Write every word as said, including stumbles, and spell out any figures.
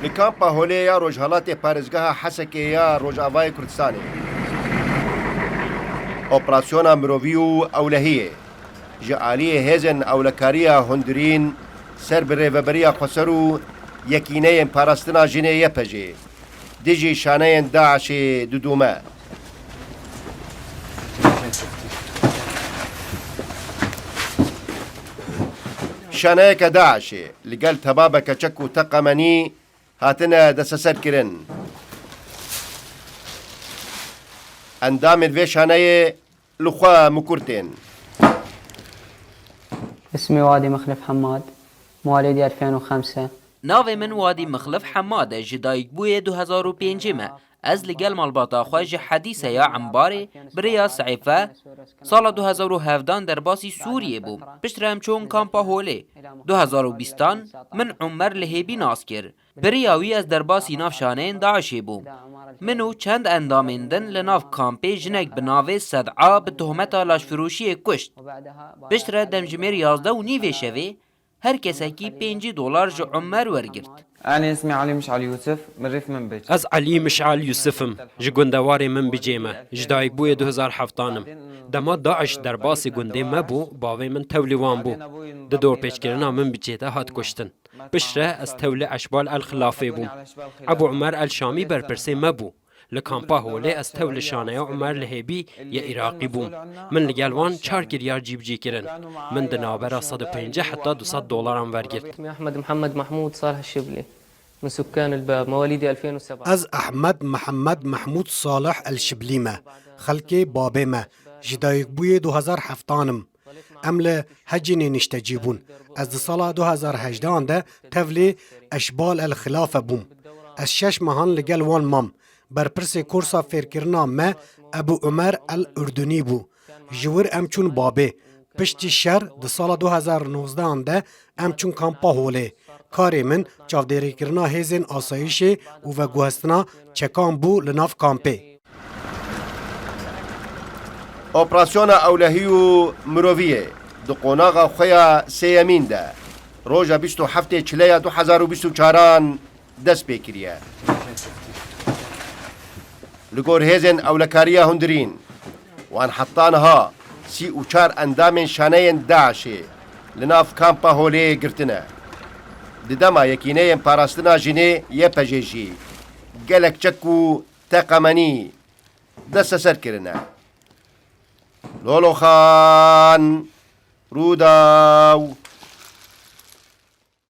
Li Kampa Holê ya Rojhelatê parêzgeha Hesekê ya Rojavayê Kurdistanê. Operasyona mirovî û ewlehiyê ji aliyê hêzên ewlekariya hundirîn ser bi Rêveberiya Xweser û Yekîneyên Parastina Jinê Y P J dijî şaneyên DAIŞê didome. Şaneyeke DAIŞê li gel tebabeke çek û teqemenî hatine desteserkirin. Endamên vê şaneyê li xwe mikur tên. اسمي وادي مخلف حماد، مواليد ألفين وخمسة. Navê min Wadî Mixlif Hemad e, ji dayikbûyê du hezar û pêncê me. Ez li gel malbata xwe ji Hedîseya Embarê bi rêya Seyfe sala du hezar û hevdan derbasî Sûriyê bûm. Piştre em çûn Kampa Holê. Du hezar û bîstan min Umer li Hêbî nas kir. Bi rêya wî ez derbasî nav şaneyên DAIŞê bûm. Min û çend endamên din li nav kampê jinek bi navê Sed'a bi tohmeta laşfiroşiyê kuşt. Piştre demjimêr yazdeh û nîvê şevê her kesekî pêncî dolar ji Umer wergirt. أنا اسمي علي مشعل يوسف من ريف منبج. Ez Elî Mişal Yusif im. Ji gundewarê Minbicê me. Ji dayikbûyê du hezar heftan im. Dema DAIŞ derbasî gundê me bû, bavê min tewlî wan bû. Di dorpêçkirina Minbicê de hat kuştin. Piştre ez tewlî Eşbal El Xilafê bûm. Ebû Umer El Şamî berpirsê me bû. Li Kampa Holê ez tewlî şaneya Umer li Hêbî yê Iraqî bûm. Min li gel wan çar kiryar cîbicî kirin. Min di navbera sed û pêncî heta du sed dolaran wergirt. اسمي أحمد محمد محمود صالح الشبلي، من سكان الباب، مواليد ألفين وسبعة. Ez Ehmed Mihemed Mehmûd Salih El Şiblî me, xelkê babê me, ji dayikbûyê du hezar heftan im. Em li Hecinê niştecî bûn. Ez di sala du hezar hejdehan de tevlê Eşbal El Xilafe bûm. Ez şeş mehan li gel wan mam. Berpirsê kursa fêrkirina me Ebû Umer El Urdunî bû. Ji wir em çûn babê. Piştî şer di sala du hezar nozdehan de em çûn Kampa Holê. Karê min çavdêrîkirina hêzên asayîşê û veguhestina çekan bû li nav kampê. Operasyona ewlehî û miroviyê di qonaxa xwe ya sêyemîn de roja bîst û heftê Çileya du hezar û bîst û çaran dest pê kiriye. Li gor hêzên ewlekariya hundirîn, wan heta niha sî û çar endamên şaneyên DAIŞê li nav Kampa Holê girtine. Di dema Yekîneyên Parastina Jinê Y P J jî gelek çek û teqemenî desteser kirine. Loloxan, Rûdaw,